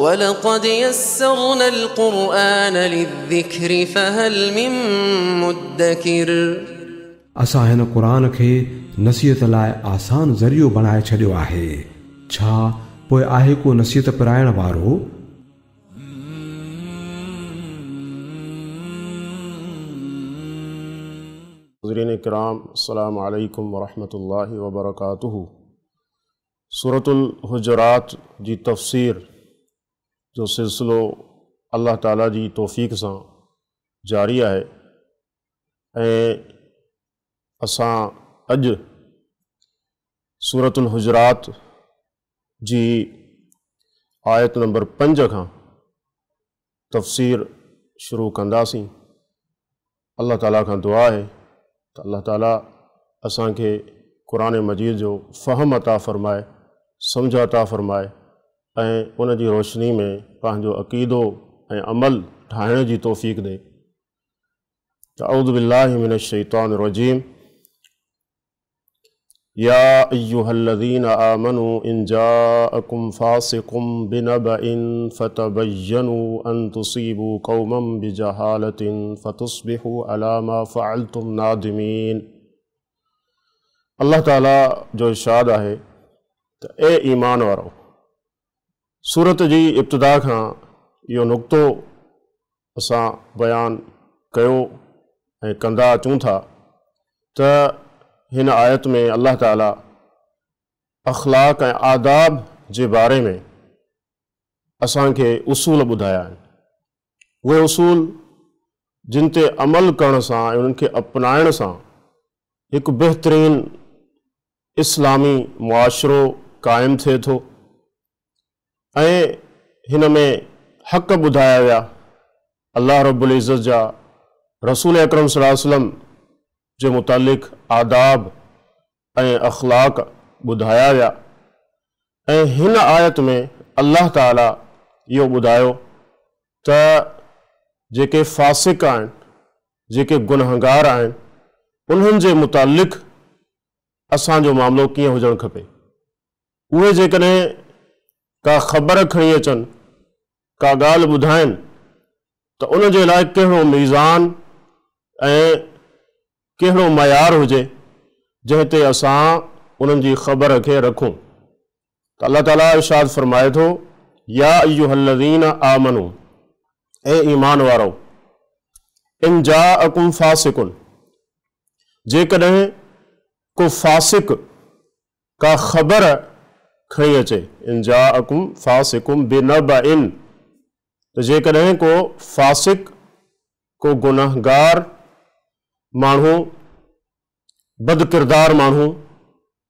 ولقد يسرنا القرآن للذكر فهل من مدكر. असां हिन क़ुर खे नसीहत लाइ आसान ज़रियो बणाए छॾियो आहे, छा पोइ आहे को नसीहत पराइण वारो? नाज़रीन किराम, अस्सलामु अलैकुम वरहमतुल्लाहि वबरकातुहू। सूरतुल हुजरात जी तफ़सीर जो सिलसिलो अल्लाह ताला जी तौफ़ीक़ सां जारी आहे ऐं असां अॼु सूरतुल हुजरात जी आयत नंबर 5 खां तफ़सीर शुरू कंदासीं। अल्लाह ताला खां दुआ आहे त अल्लाह ताला असांखे क़ुरान मजीद जो फ़हम अता फ़रमाए, सम्झ अता फ़रमाए ऐं उन जी रोशनी में पंहिंजो अक़ीदो ऐं अमल ठाहिण जी तौफ़ीक़ ॾे। त अऊज़ु बिल्लाहि मिनश शैतानिर रजीम। या अय्युहल्लज़ीना आमनू इन जाअकुम फ़ासिकुम बिनबइन फ़तबय्यनू अन तुसीबू क़ौमन बिजहालतिन फ़तुस्बिहू अला मा फ़अलतुम नादिमीन। अल्लाह ताला जो इरशाद आहे त ए ईमान वारो, सूरत जी इब्तिदा खां इहो नुक़्तो असां बयान कयो ऐं कंदा अचूं था त हिन आयत में अल्लाह ताला अख़लाक़ ऐं आदाब जे बारे में असांखे उसूल ॿुधाया आहिनि। उहे उसूल जिन ते अमल करण सां ऐं उन्हनि खे अपनाइण सां हिकु बहितरीन इस्लामी मुआशिरो क़ाइमु थिए थो ऐं हिन में हक़ ॿुधाया विया। अल्लाह रब्बुल इज़्ज़त जा रसूल अकरम सल्लल्लाहु अलैहि वसल्लम जे मुतालिक़ आदाब ऐं अख़लाक़ ॿुधाया विया ऐं हिन आयत में अल्लाह ताला इहो ॿुधायो त जेके फ़ासिक आहिनि, जेके गुनहगार आहिनि, उन्हनि जे मुतालिक़ असांजो मामिलो कीअं हुजणु खपे। उहे जेकॾहिं का ख़बर खणी अचनि, का ॻाल्हि ॿुधाइनि त उन जे लाइ कहिड़ो मीज़ान ऐं कहिड़ो मयार हुजे जंहिं ते असां उन्हनि जी ख़बर खे रखूं। त अल्लाह ताला इरशाद फ़रमाए थो, या अय्युहल्लज़ीना आमनू, ऐ ईमान वारो, इन जाअकुम फ़ासिकुन, जेकॾहिं को फ़ासिक का ख़बर खणी अचे, इन जाअकुम फ़ासिकुम बिनबइन, त जेकॾहिं को फ़ासिक, को गुनहगार माण्हू, बदकिरदार माण्हू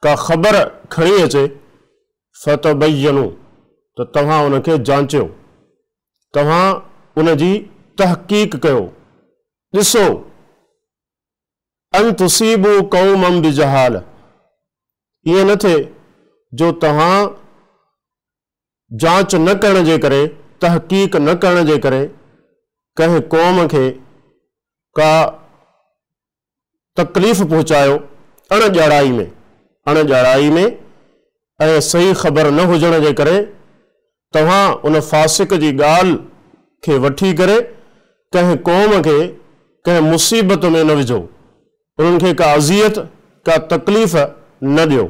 का ख़बर खणी अचे, फ़तबय्यनू, त तव्हां उनखे जांचियो, तव्हां उनजी तहक़ीक़ कयो, ॾिसो। अन तुसीबू क़ौमन बिजहाल, ईअं न थिए जो तव्हां जांच न करण जे करे, तहक़ीक़ न करण जे करे कंहिं क़ौम खे का तकलीफ़ पहुचायो अणॼाणाई में ऐं सही ख़बर न हुजण जे करे तव्हां उन फ़ासिक जी ॻाल्हि खे वठी करे कंहिं क़ौम खे कंहिं मुसीबत में न विझो, उन्हनि खे का अज़ियत, का तकलीफ़ न ॾियो।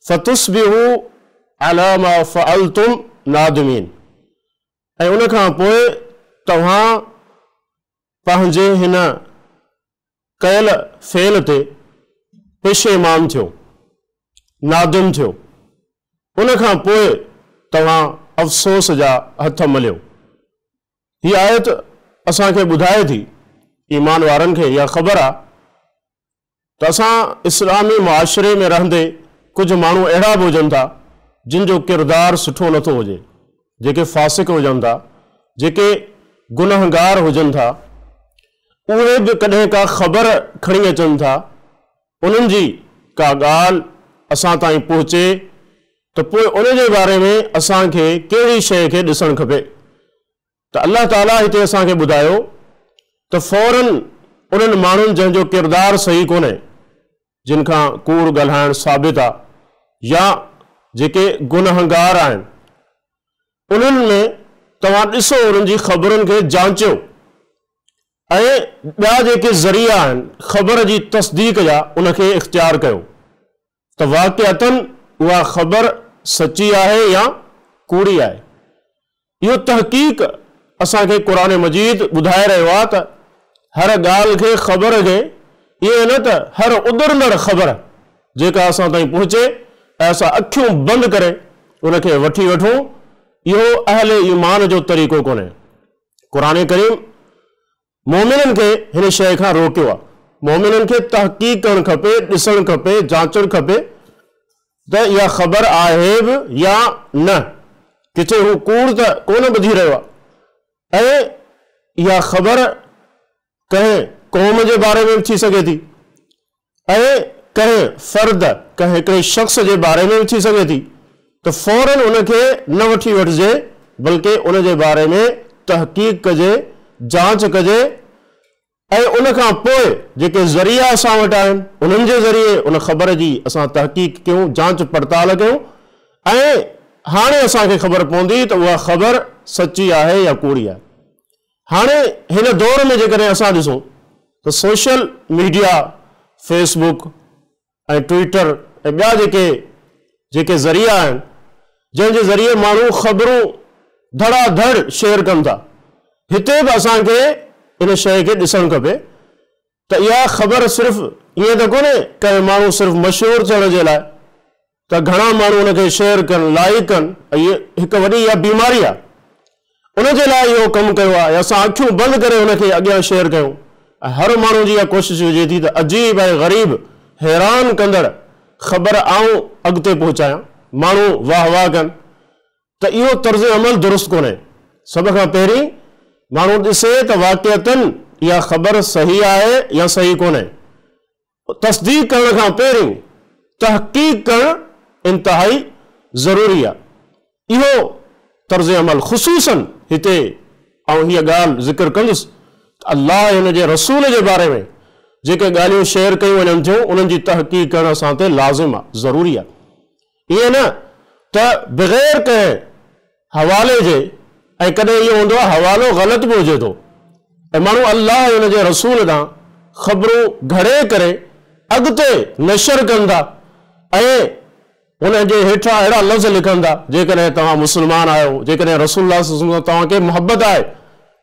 फ़तुस्बिहू अला मा फ़अलतुम नादिमीन, ऐं उन खां पोइ तव्हां पंहिंजे हिन कयल फ़ेल ते पेशेमान थियो, नादिम थियो, उन खां पोइ तव्हां अफ़सोस जा हथ मलियो। हीअ आयत असांखे ॿुधाए थी, ईमान वारनि खे इहा ख़बर आहे त असां इस्लामी मुआशिरे में रहंदे कुझु माण्हू अहिड़ा बि हुजनि था जिन जो किरदारु सुठो नथो हुजे, जेके फ़ासिक हुजनि था, जेके गुनहगार हुजनि था, उहे बि कॾहिं का ख़बर खणी अचनि था, उन्हनि जी का ॻाल्हि असां ताईं पहुचे त पोइ उन जे बारे में असांखे कहिड़ी शइ खे ॾिसणु खपे। त अल्लाह ताला हिते असांखे ॿुधायो त फ़ौरन उन्हनि माण्हुनि जंहिंजो किरदारु सही कोन्हे, जिन खां कूड़ ॻाल्हाइणु साबित आहे या जेके गुनहगार आहिनि, उन्हनि में तव्हां ॾिसो, उन्हनि जी ख़बरुनि खे जांचियो ऐं ॿिया जेके ज़रिया आहिनि ख़बर जी तस्दीक जा उनखे इख़्तियार कयो त वाक़ियतन उहा ख़बर सची आहे या कूड़ी आहे। इहो तहक़ीक़ असांखे क़ुरान मजीद ॿुधाए रहियो आहे त हर ॻाल्हि खे, ख़बर खे ईअं न त हर उदरंदड़ ख़बर जेका असां ताईं पहुचे ऐं असां अखियूं बंदि करे उनखे वठी वठूं, इहो अहले ईमान जो तरीक़ो कोन्हे। क़ुरान करीम मोमिननि खे हिन शइ खां रोकियो आहे। मोमिननि खे तहक़ीक़ करणु खपे, ॾिसणु खपे, जांचणु खपे त इहा ख़बर आहे बि या न, किथे हू कूड़ त कोन ॿुधी रहियो आहे। ऐं इहा ख़बर कंहिं क़ौम जे बारे में बि थी सघे थी ऐं कंहिं फ़र्द, कंहिं हिकिड़े शख़्स जे बारे में बि थी सघे थी, त फ़ौरन उनखे न वठी वठिजे, बल्कि उन जे बारे में तहक़ीक़ कजे, जांच कजे ऐं उन खां पोइ जेके ज़रिया असां वटि आहिनि उन्हनि जे ज़रिए उन ख़बर जी असां तहक़ीक़ कयूं, जांच पड़ताल कयूं ऐं हाणे असांखे ख़बर पवंदी त उहा ख़बर सची आहे या कूड़ी आहे। हाणे हिन दौर में जेकॾहिं असां ॾिसूं त सोशल मीडिया, फेसबुक ऐं ट्विटर ऐं ॿिया जेके जेके ज़रिया आहिनि जंहिंजे ज़रिए माण्हू ख़बरूं धड़ाधड़ शेयर कनि था, हिते बि असांखे इन शइ खे ॾिसणु खपे त इहा ख़बर सिर्फ़ु ईअं त कोन्हे कंहिं माण्हू सिर्फ़ु मशहूरु थियण जे लाइ त घणा माण्हू उनखे शेयर कनि, लाइक कनि, इहा हिकु वॾी इहा बीमारी आहे, उनजे लाइ इहो कमु कयो आहे। असां अखियूं बंदि करे उनखे अॻियां शेयर कयूं। हर माण्हू जी इहा कोशिशि हुजे थी त अजीब ऐं ग़रीब हैरान कंदड़ ख़बर आउं अॻिते पहुचायां, माण्हू वाह वाह कनि, त इहो तर्ज़ अमल दुरुस्त कोन्हे। सभ खां पहिरीं माण्हू ॾिसे त वाक़ियतन इहा ख़बर सही आहे या सही कोन्हे। तस्दीक करण खां पहिरीं तहक़ीक़ करणु इंतिहाई ज़रूरी आहे। इहो तर्ज़ अमल ख़ुसूसन हिते आउं हीअ ॻाल्हि ज़िक्र कंदुसि त अलाह हिन जे रसूल जे बारे में जेके ॻाल्हियूं शेयर कयूं वञनि थियूं उन्हनि जी तहक़ीक़ करणु असां ते लाज़िम आहे, ज़रूरी आहे। ईअं न त बग़ैर कंहिं हवाले जे, ऐं कॾहिं इहो हूंदो आहे हवालो ग़लति बि हुजे थो ऐं माण्हू अलाह हुन जे रसूल ॾांहुं ख़बरूं घड़े करे अॻिते नशर कनि था ऐं हुनजे हेठां अहिड़ा लफ़्ज़ लिखनि था, जेकॾहिं तव्हां मुस्लमान आहियो, जेकॾहिं रसूल सां तव्हांखे मुहबत आहे,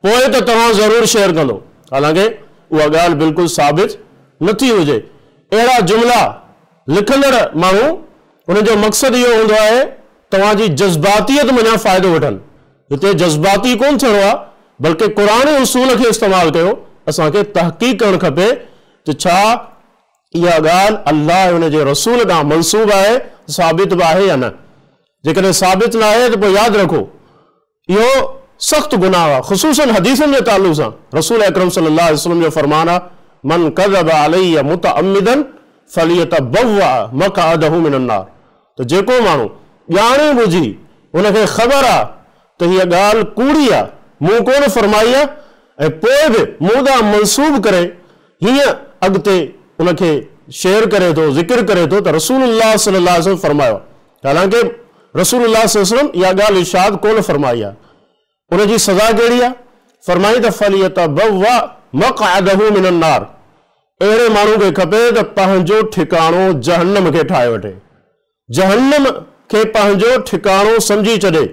पोइ त तव्हां ज़रूरु शेयर कंदो। हालांकि उहा ॻाल्हि बिल्कुलु साबित नथी हुजे। अहिड़ा जुमिला लिखंदड़ माण्हू उन्हनि जो मक़सदु इहो हूंदो आहे तव्हांजी जज़्बातियत मंझां फ़ाइदो वठनि। हिते जज़्बाती कोन थियणो आहे, बल्कि क़ुरानी उसूल खे इस्तेमालु कयो। असांखे तहक़ीक़ करणु खपे त छा इहा ॻाल्हि अलाह हुनजे रसूल ॾांहुं मंसूब आहे, साबित बि आहे या न। जेकॾहिं साबित न आहे त पोइ यादि रखो इहो सख़्तु गुनाह आहे, ख़ुसूसन हदीसनि जे तालुक़ सां। रसूल अकरम सल्लल्लाहु अलैहि वसल्लम जो फरमान आहे, मन कज़ब अलैया मुतअम्मिदन फलियतबव्वा मक़अदहु मिनन नार। त जेको माण्हू ॼाणे ॿुझी हुनखे ख़बर आहे त हीअ ॻाल्हि कूड़ी आहे, मूं कोन फरमाई आहे, ऐं पोइ बि मूं ॾांहुं मंसूब करे हीअं अॻिते उनखे शेयर करे थो, ज़िक्र करे थो, त रसूलुल्लाह सल्लल्लाहु अलैहि वसल्लम फरमायो। हालांकि रसूलुल्लाह सल्लल्लाहु अलैहि वसल्लम इहा ॻाल्हि इरशाद कोन फरमाई आहे। उनजी सज़ा कहिड़ी आहे? फरमाई त फलियतबव्वा मक़अदहु मिनन नार। अहिड़े माण्हू खे खपे त पंहिंजो ठिकाणो जहन्नम खे ठाहे वठे, जहन्नम खे पंहिंजो ठिकाणो सम्झी छॾे।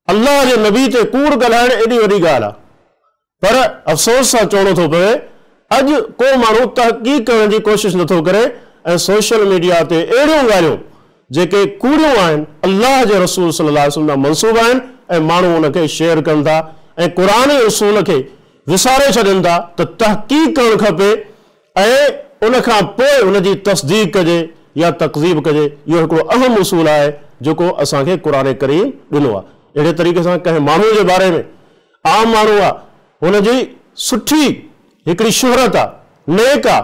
अलाह जे नबी ते कूड़ ॻाल्हाइण एॾी वॾी ॻाल्हि आहे, पर अफ़सोस सां चवणो थो पवे अॼु को माण्हू तहक़ीक़ करण जी कोशिशि नथो करे ऐं सोशल मीडिया ते अहिड़ियूं ॻाल्हियूं जेके कूड़ियूं आहिनि अलाह जे रसूल सल्लल्लाहु अलैहि वसल्लम ॾांहुं मंसूब आहिनि ऐं माण्हू उनखे शेयर कनि था ऐं क़ुरानी उसूल खे विसारे छॾनि था। त तहक़ीक़ करणु खपे ऐं उन खां पोइ उनजी तस्दीक कजे या तकज़ीब कजे। इहो हिकिड़ो अहम उसूल आहे जेको असांखे क़ुरान करीम ॾिनो आहे। अहिड़े तरीक़े सां कंहिं माण्हूअ जे बारे में, आम माण्हू आहे, हुनजी सुठी हिकिड़ी शोहरत आहे, नेक आहे,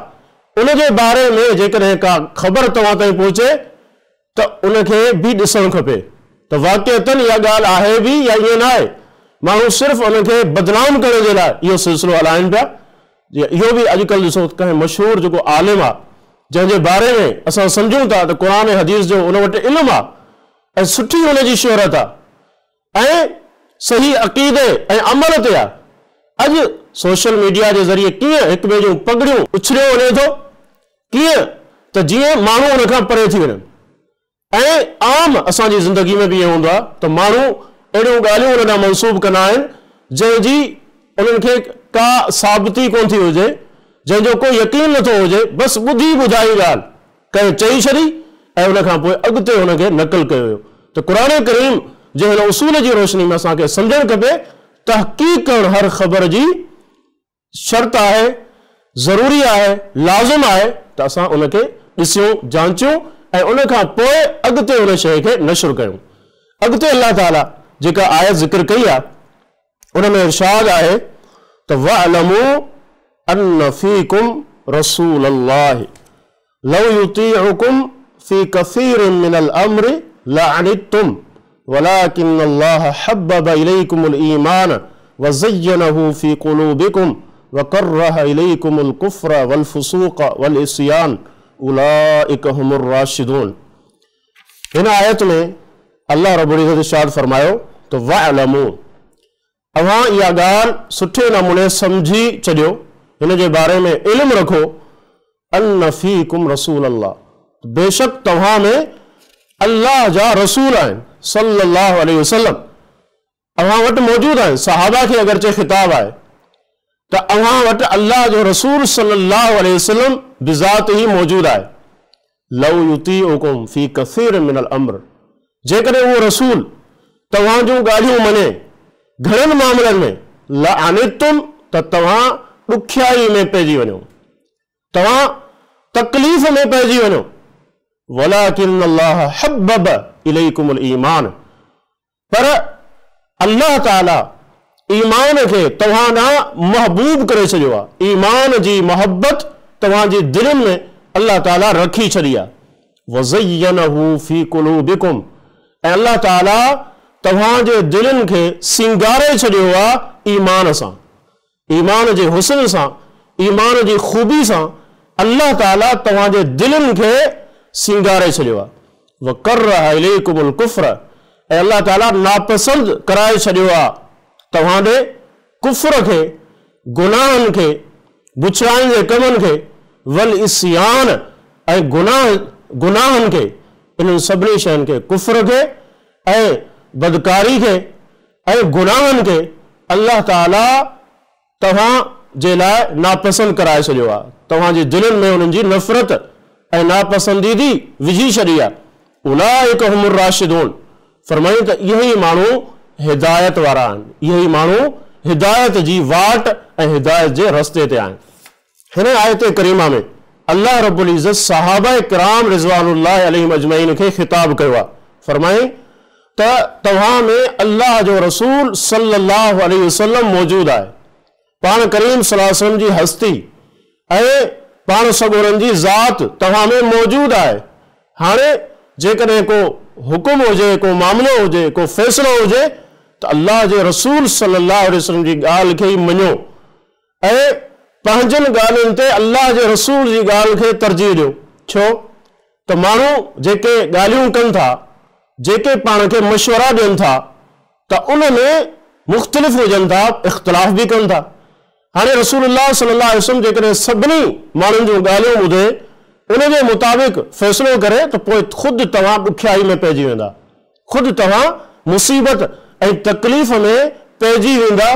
उनजे बारे में जेकॾहिं का ख़बर तव्हां ताईं पहुचे त उनखे बि ॾिसणु खपे त वाक़ियतन इहा ॻाल्हि आहे बि या ईअं न आहे। माण्हू सिर्फ़ु उनखे बदनाम करण जे लाइ इहो सिलसिलो हलाइनि पिया। इहो बि अॼुकल्ह ॾिसो कंहिं मशहूरु जेको आलिम आहे जंहिंजे बारे में असां सम्झूं था त क़ुरान ऐं हदीस जो उन वटि इल्मु आहे ऐं सुठी हुनजी शोहरत आहे, ۽ صحيح عقيدي ۽ عمل تي آهي. اڄ سوشل ميڊيا جي ذريعي ڪيئن هڪ ٻئي جون پڳڙيون اڇليو وڃي ٿو، ڪيئن ته جيئن ماڻهو ان کان پري ٿي وڃن. ۽ عام اسان جي زندگي ۾ به ائين هوندو آهي ته ماڻهو اهڙيون ڳالهيون ان ڏانهن منسوب ڪندا آهن جنهن جي انهن کي ڪا ثابتي ڪونه ٿي هجي، جنهن جو ڪو يقين نٿو هجي، بس ٻڌي ٻڌائي ڳالهه ڪنهن چئي ڇڏي ۽ ان کان پوء اڳتي ان کي نقل ڪيو ويو ته قرآن ڪريم جي هن اصول جي روشني ۾ اسان کي سمجهڻ کپي تحقيق ڪرڻ هر خبر جي شرط آهي، ضروري آهي، لازم آهي ته اسان ان کي ڏسيون، جانچيون ۽ ان کان پوء اڳتي ان شيء کي نشر ڪيون. اڳتي الله تعاليٰ جيڪا آيت ذڪر ڪئي آهي ان ۾ ارشاد آهي ته واعلموا ان فيڪم رسول الله لو يطيعڪم في ڪثير من الامر لعنتم ولڪن الله حبب اليڪم الايمان وزينه في قلوبڪم وڪره اليڪم الڪفر والفسوق والعصيان اولئڪ هم الراشدون. هن آيت ۾ الله رب العزت ارشاد فرمايو ته واعلموا اوهان اها ڳالهه سٺي نموني سمجهي ڇڏيو، هن جي باري ۾ علم رکو، ان فيڪم رسول الله ته بيشڪ توهان ۾ الله جا رسول آهن، صلّي الله عليه وسلّم، اوهان وٽ موجود آهن، صحابه کي اگرچه خطاب آهي ته اوهان وٽ الله جو رسول صلّي الله عليه وسلّم بذاته موجود آهي، لو يطيعڪم في ڪثير من الامر جيڪڏهن اهو رسول توهان جون ڳالهيون مڃي گهڻن معاملن ۾ لعنتم ته توهان ڏکيائي ۾ پئجي وڃو، توهان تڪليف ۾ پئجي وڃو، ولڪن الله حبب اليڪم الايمان پر الله تعالي ايمان کي توهان ڏانهن محبوب ڪري ڇڏيو آهي، ايمان جي محبت توهان جي دلين ۾ الله تعالي رکي ڇڏي آهي، وزينه في قلوبڪم ۽ الله تعالي توهان جي دلين کي سينگاري ڇڏيو آهي ايمان سان، ايمان جي حسن سان، ايمان جي خوبي سان الله تعالي توهان جي دلين کي سينگاري ڇڏيو آهي. وڪره اليڪم الڪفر ۽ الله تعالي ناپسند ڪرائي ڇڏيو آهي توهان ڏي ڪفر کي، گناهن کي، بڇڙاين جي ڪمن کي، والعصيان ۽ گناهه، گناهن کي، انهن سڀني شين کي، ڪفر کي ۽ بدڪاري کي، ۽ گناهن کي الله تعالي توهان جي لاء ناپسند ڪرائي ڇڏيو آهي، توهان جي دلين ۾ انهن جي نفرت ۽ ناپسنديدي وجهي ڇڏي آهي، اولئڪ هم الراشدون، فرمايائين ته اهي ئي ماڻهو هدايت وارا آهن، اهي ئي ماڻهو هدايت جي واٽ ۽ هدايت جي رستي تي آهن. هن آيت ڪريمه ۾ الله رب العزت صحابه ڪرام رضوان الله عليهم اجمعين کي خطاب ڪيو آهي، فرمايائين ته توهان ۾ الله جو رسول صلّي الله عليه وسلّم موجود آهي، پاڻ ڪريم صلّي الله عليه وسلّم جي هستي ۽ پاڻ سڳورن جي ذات توهان ۾ موجود آهي، هاڻي جيڪڏهن ڪو حڪم هجي، ڪو معاملو هجي، ڪو فيصلو هجي ته الله جي رسول صلّي الله عليه وسلّم جي ڳالهه کي ئي مڃو ۽ پنهنجن ڳالهين تي الله جي رسول جي ڳالهه کي ترجيح ڏيو، ڇو ته ماڻهو جيڪي ڳالهيون ڪن ٿا، جيڪي پاڻ کي مشورا ڏين ٿا ته ان ۾ مختلف هجن ٿا، اختلاف به ڪن ٿا. هاڻي رسول الله صلي الله عليه وسلم جيڪڏهن سڀني ماڻهن جون ڳالهيون ٻڌي ان جي مطابق فيصلو ڪري ته پوء خود توهان ڏکيائي ۾ پئجي ويندا. خود توهان مصيبت ۽ تڪليف ۾ پئجي ويندا،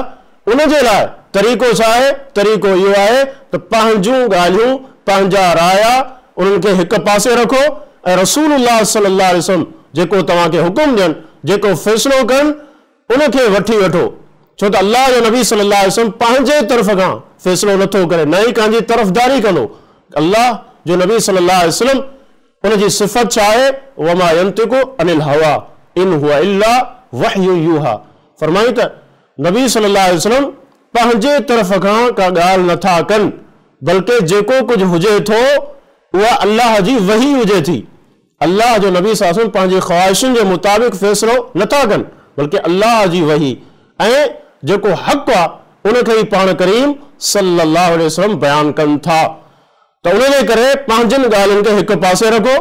ان جي لاء طريقو ڇا آهي؟ طريقو اهو آهي ته پنهنجون ڳالهيون، پنهنجا رايا انهن کي هڪ پاسي رکو ۽ رسول الله صلي الله عليه وسلم جيڪو توهان کي حڪم ڏين، جيڪو فيصلو ڪن، ان کي وٺي وٺو، ڇو ته الله جو نبي صلي الله عليه وسلم پنهنجي طرف کان فيصلو نٿو ڪري، نه ئي ڪنهن جي طرفداري ڪندو. الله جو نبي صلي الله عليه وسلم ان جي صفت ڇا آهي؟ وما ينطق عن الهويٰ ان هو الا وحي يوحيٰ فرمائين ته نبي صلي الله عليه وسلم پنهنجي طرف کان ڪا ڳالهه نه ٿا ڪن بلڪه جيڪو ڪجهه هجي ٿو اها الله جي وحي هجي ٿي. الله جو نبي صلي الله عليه وسلم پنهنجي خواهشن جي مطابق فيصلو نه ٿا ڪن بلڪه الله جي وحي ۽ جيڪو حق آهي ان کي ئي پاڻ ڪريم صلي الله عليه وسلم بيان ڪن ٿا. ته ان جي ڪري پنهنجن ڳالهين کي هڪ پاسي رکو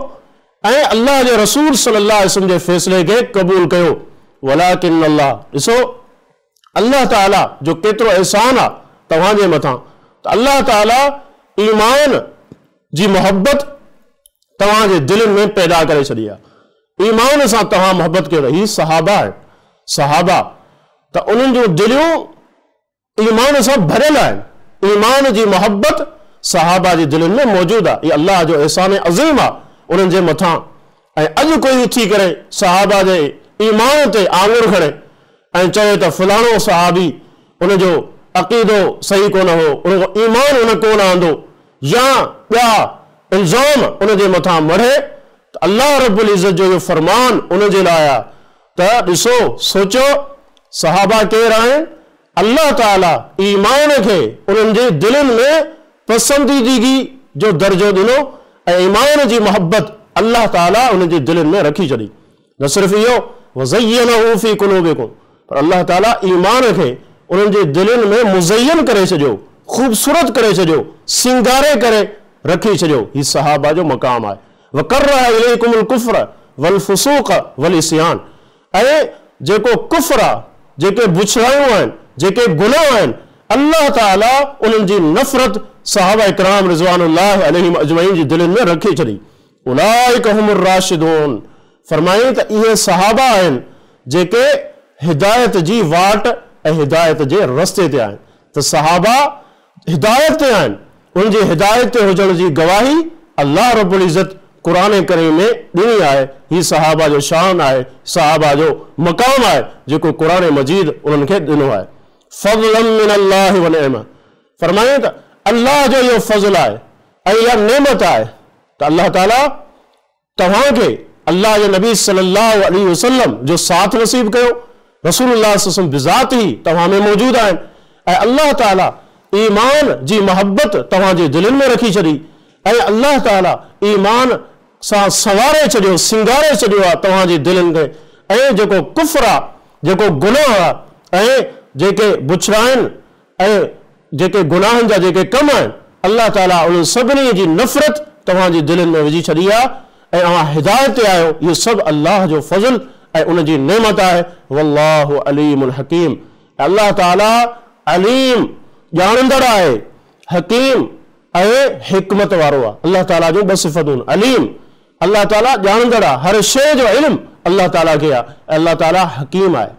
۽ الله جي رسول صلي الله عليه وسلم جي فيصلي کي قبول ڪيو. ولڪن الله، ڏسو الله تعاليٰ جو ڪيترو احسان آهي توهان جي مٿان ته الله تعاليٰ ايمان جي محبت توهان جي دلين ۾ پيدا ڪري ڇڏي آهي. ايمان سان توهان محبت ڪيو ٿا. هي صحابه آهن، صحابه ته انهن جون دليون ايمان سان ڀريل آهن. ايمان جي محبت صحابه جي دلين ۾ موجود آهي. هي الله جو احسان عظيم آهي انهن جي مٿان. ۽ اڄ ڪوئي اٿي ڪري صحابه جي ايمان تي آڱر کڻي ۽ چوي ته فلاڻو صحابي ان جو عقيدو صحيح ڪونه هو، ان جو ايمان هن ڪونه آندو يا ٻيا الزام ان جي مٿان مڙهي ته الله رب العزت جو اهو فرمان ان جي لاء آهي ته ڏسو، سوچيو، صحابه ڪير آهن؟ الله تعالي ايمان کي انهن جي دلين ۾ پسنديدگي جو درجو ڏنو ۽ ايمان جي محبت الله تعالي انهن جي دلين ۾ رکي ڇڏي. نه صرف اهو، وزينه في قلوبڪم، پر الله تعالي ايمان کي انهن جي دلين ۾ مزين ڪري ڇڏيو، خوبصورت ڪري ڇڏيو، سينگاري ڪري رکي ڇڏيو. هي صحابه جو مقام آهي. وڪره اليڪم الڪفر والفسوق والعصيان، ۽ جيڪو ڪفر آ، جيڪي بڇڙايون آهن، جيڪي گناهه آهن، الله تعالي انهن جي نفرت صحابه ڪرام رضوان الله عليهم اجمعين جي دلين ۾ رکي ڇڏي. اولئڪ هم الراشدون، فرمائين ته اهي صحابه آهن جيڪي هدايت جي واٽ ۽ هدايت جي رستي تي آهن ته صحابه هدايت تي آهن، انهن جي هدايت تي هجڻ جي گواهي الله رب العزت قرآن ڪريم ۾ ڏني آهي، هي صحابه جو شان آهي، صحابه جو مقام آهي جيڪو قرآن مجيد انهن کي ڏنو آهي. فضلا من الله ونعمة، فرمائين ته الله جو اهو فضل آهي ۽ اها نعمت آهي ته الله تعالي توهان کي الله جي نبي صلي الله عليه وسلم جو ساٿ نصيب ڪيو، رسول الله صلي الله عليه وسلم بذاته توهان ۾ موجود آهن ۽ الله تعالي ايمان جي محبت توهان جي دلين ۾ رکي ڇڏي ۽ الله تعالي ايمان سان سنواري ڇڏيو، سينگاري ڇڏيو آهي توهان جي دلين کي ۽ جيڪو ڪفر آهي، جيڪو گناهه آهي ۽ جيڪي بڇڙاين ۽ جيڪي گناهن جا جيڪي ڪم آهن، الله تعاليٰ انهن سڀني جي نفرت توهان جي دلين ۾ وجهي ڇڏي آهي ۽ اوهان هدايت تي آهيو، اهو سڀ الله جو فضل ۽ ان جي نعمت آهي، والله عليم حڪيم ۽ الله تعاليٰ عليم، ڄاڻندڙ آهي، حڪيم ۽ حڪمت وارو آهي. الله تعاليٰ جون ٻه صفتون، عليم، الله تعاليٰ ڄاڻندڙ آهي، هر شيء جو علم الله تعاليٰ کي آهي ۽ الله تعاليٰ حڪيم آهي،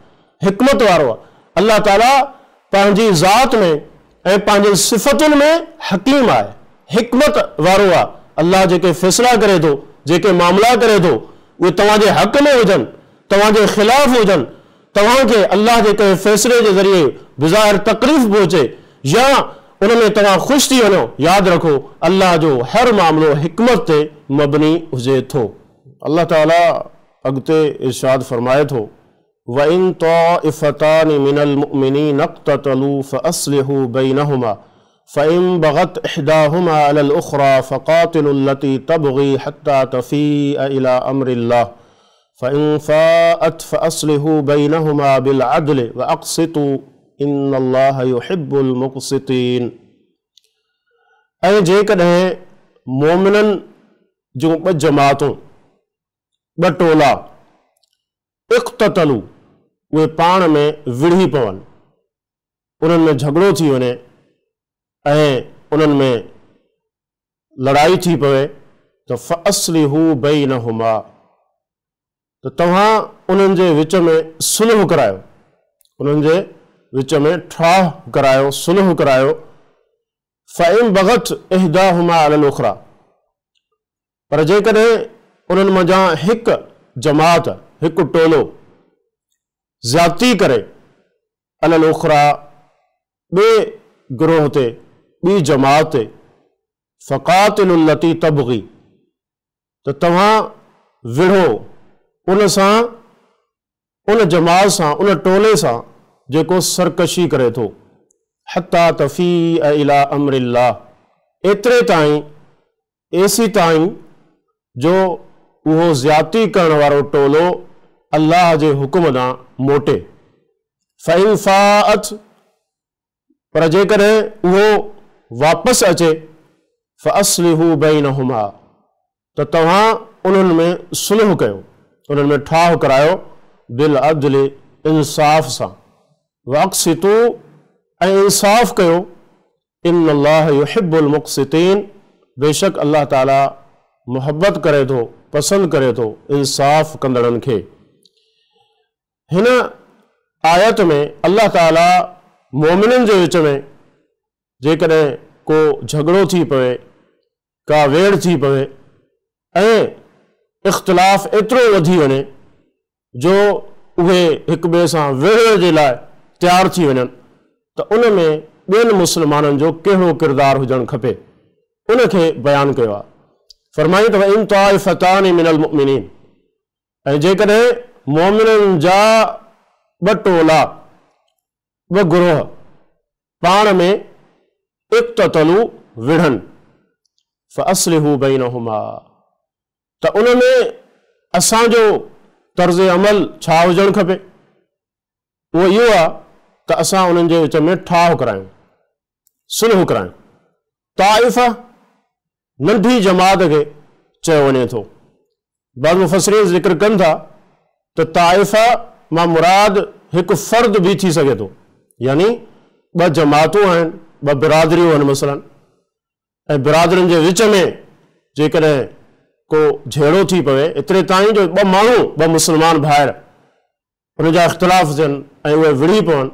حڪمت وارو آهي. الله تعاليٰ پنهنجي ذات ۾ ۽ پنهنجين صفتن ۾ حڪيم آهي، حڪمت وارو آهي. الله جيڪي فيصلا ڪري ٿو، جيڪي معاملا ڪري ٿو، اهي توهان جي حق ۾ هجن، توهان جي خلاف هجن، توهان کي الله جي ڪنهن فيصلي جي ذريعي بظاهر تڪليف پهچي يا ان ۾ توهان خوش ٿي وڃو، ياد رکو الله جو هر معاملو حڪمت تي مبني هجي ٿو. الله تعاليٰ اڳتي ارشاد فرمائي ٿو. وان طائفتان من المؤمنين اقتتلوا فاصلحوا بينهما فان بغت احداهما على الاخرى فقاتلوا التي تبغي حتى تفيء الى امر الله فان فاءت فاصلحوا بينهما بالعدل واقسطوا ان الله يحب المقسطين ۽ جيڪڏهن مؤمنن جون ٻه جماعتون، ٻه ٽولا، اقتتلوا، اهي پاڻ ۾ وڙهي پون، انهن ۾ جهڳڙو ٿي وڃي ۽ انهن ۾ لڙائي ٿي پوي ته فاصلحوا بينهما ته توهان انهن جي وچ ۾ صلح ڪرايو، انهن جي وچ ۾ ٺاهه ڪرايو، صلح ڪرايو، فان بغت احداهما علي الاخريٰ پر جيڪڏهن انهن منجهان هڪ جماعت، هڪ ٽولو، زيادتي ڪري، علي الاخريٰ، ٻئي گروهه تي، ٻي جماعت تي، فقاتلوا التي تبغي، ته توهان وڙهو ان سان، ان جماعت سان، ان ٽولي سان جيڪو سرڪشي ڪري ٿو، حتيٰ تفيء الي امر الله، ايتري تائين ايسيتائين جو اهو زيادتي ڪرڻ وارو ٽولو الله جي حڪم ڏانهن موٽي. فإن فاءت پر جيڪڏهن اهو واپس اچي، فاصلحوا بينهما ته توهان انهن ۾ صلح ڪيو، انهن ۾ ٺاهه ڪرايو، بالعدل इंसाफ़ सां, वअक़सितू ऐं इंसाफ़ कयो, इन अल्लाह युहिब्बुल मुक़सितीन, बेशक अल्लाह ताला मुहब्बत करे थो, पसंदि करे थो इंसाफ़ कंदड़नि खे। हिन आयत में अल्लाह ताला मोमिननि जे विच में जेकॾहिं को झगड़ो थी पवे, का वेड़ थी पवे ऐं इख़्तिलाफ़ एतिरो वधी वञे जो उहे हिक ॿिए सां विढ़ण जे लाइ तयारु थी वञनि, त उन में ॿियनि मुस्लमाननि जो कहिड़ो किरदारु हुजणु खपे, उनखे बयानु कयो आहे। फरमाई त इन ताइफ़तान मिनल मुमिनीन, ऐं जेकॾहिं मोमिननि जा ॿ टोला, ॿ गिरोह पाण में इक़्ततलू विढ़नि, फ़अस्लिहू बैनहुमा, त उन में असांजो तर्ज़ अमल छा हुजणु खपे, उहो इहो आहे त असां उन्हनि जे विच में ठाह करायूं, सुलह करायूं। ताइफ़ा नंढी जमात खे चयो वञे थो। बाद मुफ़स्सिरीन ज़िक्र कनि था त ताइफ़ा मां मुराद हिकु फ़र्द बि थी सघे थो, यानी ॿ जमातूं आहिनि, ॿ बिरादरियूं आहिनि मसलन, ऐं बिरादरियुनि जे विच में जेकॾहिं को झेड़ो थी पवे, एतिरे ताईं जो ॿ माण्हू, ॿ मुस्लमान भाइर, उन जा इख़्तिलाफ़ थियनि ऐं उहे विढ़ी पवनि,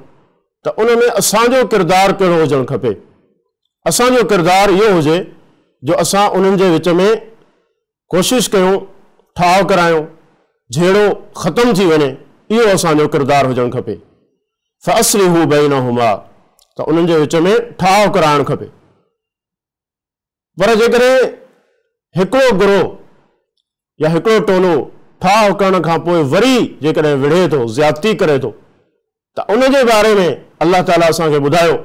त उन में असांजो किरदारु कहिड़ो हुजणु खपे। असांजो किरदारु इहो हुजे जो असां उन्हनि जे विच में कोशिशि कयूं, ठाह करायूं, झेड़ो ख़तमु थी वञे, इहो असांजो किरदारु हुजणु खपे। फ़अस्लिहू बैनहुमा, त उन्हनि जे विच में ठाह कराइणु खपे। पर जेकॾहिं हिकिड़ो गिरोह या हिकिड़ो टोलो ठाह करण खां पोइ वरी जेकॾहिं विढ़े थो, ज़्यादती करे थो, त उनजे बारे में अल्लाह ताला असांखे ॿुधायो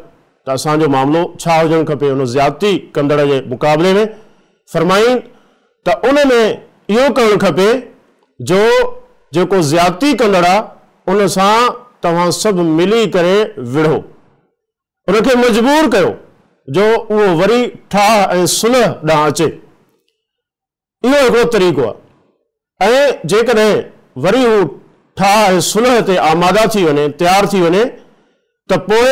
त असांजो मामिलो छा हुजणु खपे उन ज़्यादती कंदड़ जे मुक़ाबले में। फरमाई त उन में इहो करणु खपे जो जेको ज़्यादती कंदड़ आहे उन सां तव्हां सभु मिली करे विढ़ो, उनखे मजबूर कयो जो उहो वरी ठाह ऐं सुलह ॾांहुं अचे। इहो हिकिड़ो तरीक़ो आहे। ऐं जेकॾहिं वरी हू ठाह ऐं सुलह ते आमादा थी वञे, तयारु थी वञे, त पोइ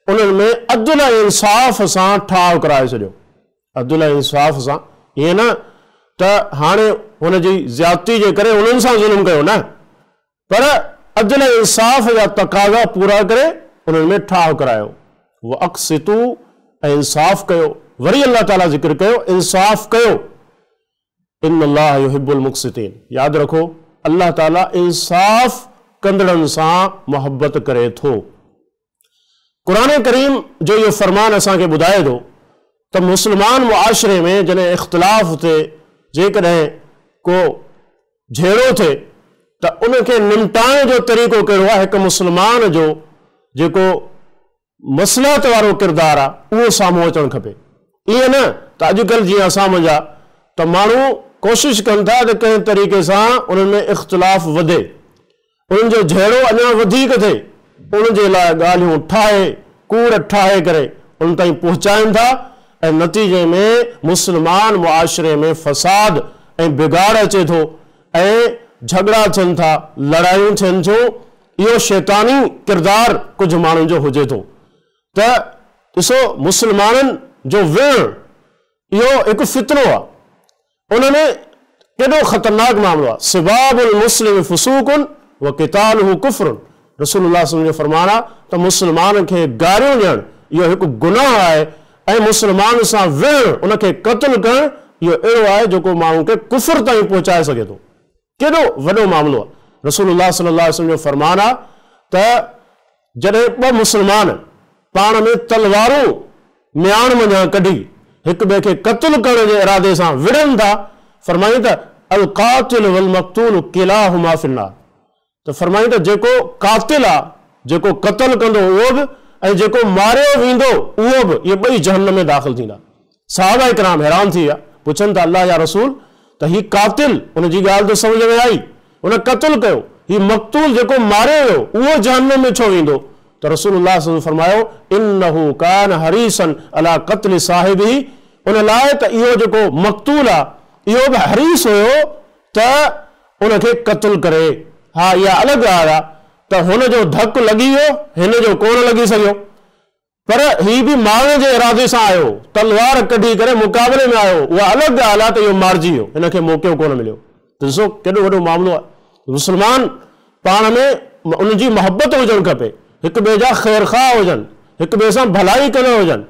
उन्हनि में अदुल ऐं इंसाफ़ सां ठाह कराए छॾियो। अदुल ऐं इंसाफ़ सां, ईअं न त हाणे हुनजी ज़्यादती जे करे उन्हनि सां ज़ुल्म कयो, न, पर अदुल ऐं इंसाफ़ जा तक़ाज़ा पूरा करे उन्हनि में ठाह करायो। उहो अक़सितू ऐं इंसाफ़ कयो। वरी अल्लाह ताला ज़िक्र कयो इंसाफ़ कयो, इन अल्लाह युहिब्बुल मुक़सितीन। यादि रखो, अल्लाह ताला इंसाफ़ कंदड़नि सां मुहब्बत करे थो। क़ुरान करीम जो इहो फरमान असांखे ॿुधाए थो त मुस्लमान मुआशरे में जॾहिं इख़्तिलाफ़ थिए, जेकॾहिं को झेड़ो थिए, त उनखे निमटाइण जो तरीक़ो कहिड़ो आहे, हिकु मुस्लमान जो जेको मसलहत वारो किरदारु आहे उहो साम्हूं अचणु खपे। ईअं न त अॼुकल्ह जीअं असां मुंहिंजा त माण्हू कोशिशि कनि था त कंहिं तरीक़े सां उन्हनि में इख़्तिलाफ़ वधे, उन्हनि जो झेड़ो अञा वधीक थिए, उनजे लाइ ॻाल्हियूं ठाहे, कूड़ ठाहे करे उन ताईं पहुचाइनि था ऐं नतीजे में मुस्लमान मुआशरे में फसाद ऐं बिगाड़ अचे थो ऐं झगड़ा थियनि था, लड़ायूं थियनि थियूं। इहो शैतानी किरदारु कुझु माण्हुनि जो हुजे थो। त ॾिसो, मुस्लमाननि जो विढ़णु इहो हिकु फितनो आहे, उन में केॾो ख़तरनाक मामिलो आहे। सिबाबुल मुस्लिम फुसूकुन व क़ितालुहु कुफ्रुन। रसूलुल्लाह जो फरमान आहे त मुस्लमान खे गारियूं ॾियणु इहो हिकु गुनाह आहे ऐं मुस्लमान सां विढ़णु, उनखे क़तलु करणु इहो अहिड़ो आहे जेको माण्हू खे कुफर ताईं पहुचाए सघे थो। केॾो वॾो मामिलो आहे। रसूलुल्लाह सल्लल्लाहु अलैहि वसल्लम जो फरमान आहे त जॾहिं ॿ मुस्लमान पाण में तलवारूं म्याण मंझां कढी हिक ॿिए खे क़तलु करण जे इरादे सां विढ़नि था, फरमाई त अल क़ातिल वल मक़तूल किलाहुमा फिन्नार। त फरमाई त जेको क़ातिल आहे, जेको क़तलु कंदो उहो बि ऐं जेको मारियो वेंदो उहो बि, इहे ॿई जहन्नम में दाख़िल थींदा। सहाबा इकराम हैरान थी विया, पुछनि था अल्लाह जा रसूल, त हीउ क़ातिल, उनजी ॻाल्हि त सम्झ में आई, उन क़तलु कयो, हीउ मक़तूल जेको मारियो वियो उहो जहन्नम में छो वेंदो? त रसूलुल्लाह फरमायो, इन्नहु कान हरीसन अला क़त्ल साहिबिही, उन लाइ त इहो जेको मक़तूल आहे इहो बि हरीस हुयो त उनखे क़तलु करे, ها اها الڳ ڳالهه آهي ته هن جو ڌڪ لڳي ويو، هن جو ڪونه لڳي سگهيو. پر هي به مارڻ جي ارادي سان آيو، تلوار ڪڍي ڪري مقابلي ۾ آيو، اها الڳ ڳالهه آهي ته اهو مارجي ويو، هن کي موقعو ڪونه مليو. ته ڏسو ڪيڏو وڏو معاملو آهي. مسلمان پاڻ ۾ انهن جي محبت هجڻ کپي، هڪ ٻئي جا خيرخواهه هجن، هڪ ٻئي سان ڀلائي ڪندڙ هجن،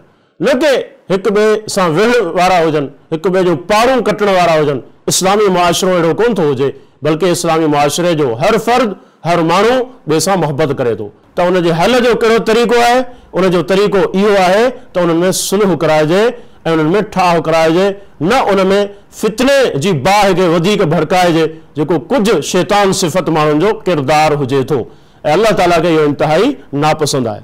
نه ڪي هڪ ٻئي سان ويڙهه وارا هجن، هڪ ٻئي جون پاڙون ڪٽڻ وارا هجن. اسلامي معاشرو اهڙو ڪونه ٿو هجي، بلڪه اسلامي معاشري جو هر فرد، هر ماڻهو ٻئي سان محبت ڪري ٿو. ته ان جي حل جو ڪهڙو طريقو آهي؟ ان جو طريقو اهو آهي ته انهن ۾ صلح ڪرائجي ۽ انهن ۾ ٺاهه ڪرائجي، نه ان ۾ فتني جي باهه کي وڌيڪ ڀڙڪائجي، جيڪو ڪجهه شيطان صفت ماڻهن جو ڪردار هجي ٿو ۽ الله تعاليٰ کي اهو انتهائي ناپسند آهي.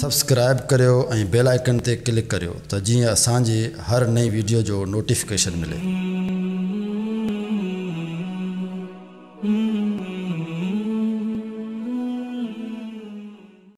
سبسڪرائيب ڪريو ۽ بيل آئيڪن تي ڪلڪ ڪريو ته جيئن اسان جي هر نئين ويڊيو جو نوٽيفڪيشن ملي.